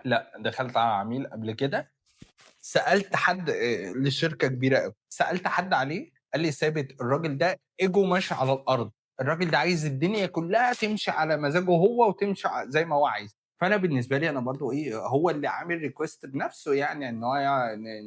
لأ، دخلت على عميل قبل كده، سألت حد لشركة كبيرة أوي، سألت حد عليه قال لي: "ثابت الراجل ده ego ماشي على الأرض، الراجل ده عايز الدنيا كلّها تمشي على مزاجه هو وتمشي زي ما هو عايز." فأنا بالنسبة لي أنا برضه إيه، هو اللي عامل request بنفسه يعني إن هو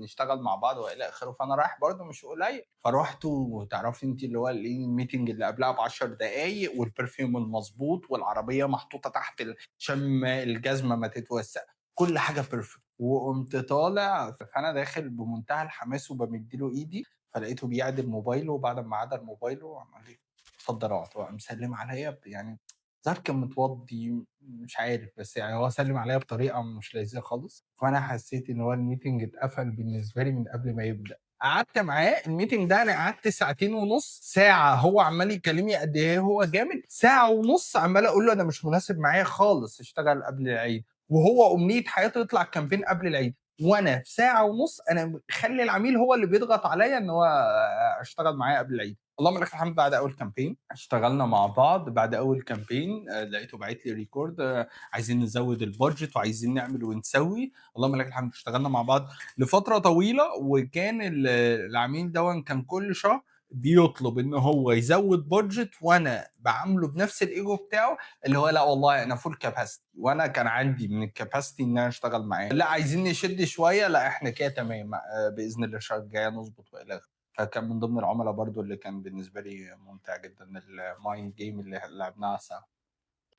نشتغل مع بعض وإلى آخره، فأنا رايح برضه مش قليل، فرُحت وتعرفي أنتِ اللي هو الإيه، الmeeting اللي قبلها ب10 دقايق والperfume المضبوط والعربية محطوطة تحت عشان الجزمة ما تتوسخ، كل حاجة perfect، وقُمت طالع، فأنا داخل بمنتهى الحماس وبامِد له إيدي، فلقيته بيعدل موبايله، وبعد أمّا عدل موبايله عمل لي: "اتفضل اقعد." وقام مسلِّم عليّا يعني مش عارف كان متوضّي، مش عارف، بس يعني هو سلِّم عليّا بطريقة مش لذيذة خالص، فأنا حسّيت إن هو الmeeting اتقفل بالنسبة لي من قبل ما يبدأ. قعدت معاه الmeeting ده أنا قعدت ساعتين ونُص، ساعة هو عمّال يكلمني قد إيه هو جامد، ساعة ونُص عمّال أقول له أنا مش مناسب معايا خالص اشتغل قبل العيد. وهو أمنية حياته يطلع campaign قبل العيد، وأنا في ساعة ونُص أنا مخلّي العميل هو اللي بيضغط عليّا إن هو أشتغل معاه قبل العيد. اللهم لك الحمد، بعد أول campaign اشتغلنا مع بعض، بعد أول campaign لقيته باعت لي record عايزين نزوّد الbudget وعايزين نعمل ونسوي، اللهم لك الحمد اشتغلنا مع بعض لفترة طويلة، وكان العميل دوًّا كان كل شهر بيطلب إن هو يزوّد budget، وأنا باعامله بنفس الego بتاعه اللي هو لأ والله أنا full capacity، وأنا كان عندي من الcapacity إن أنا أشتغل معاه، لأ عايزين نشد شوية، لأ إحنا كده تمام، بإذن الله الشهر الجاي نضبط وإلى آخره. فكان من ضمن العُملا برضه اللي كان بالنسبة لي ممتع جدًا الmind game اللي لعبناها سوا.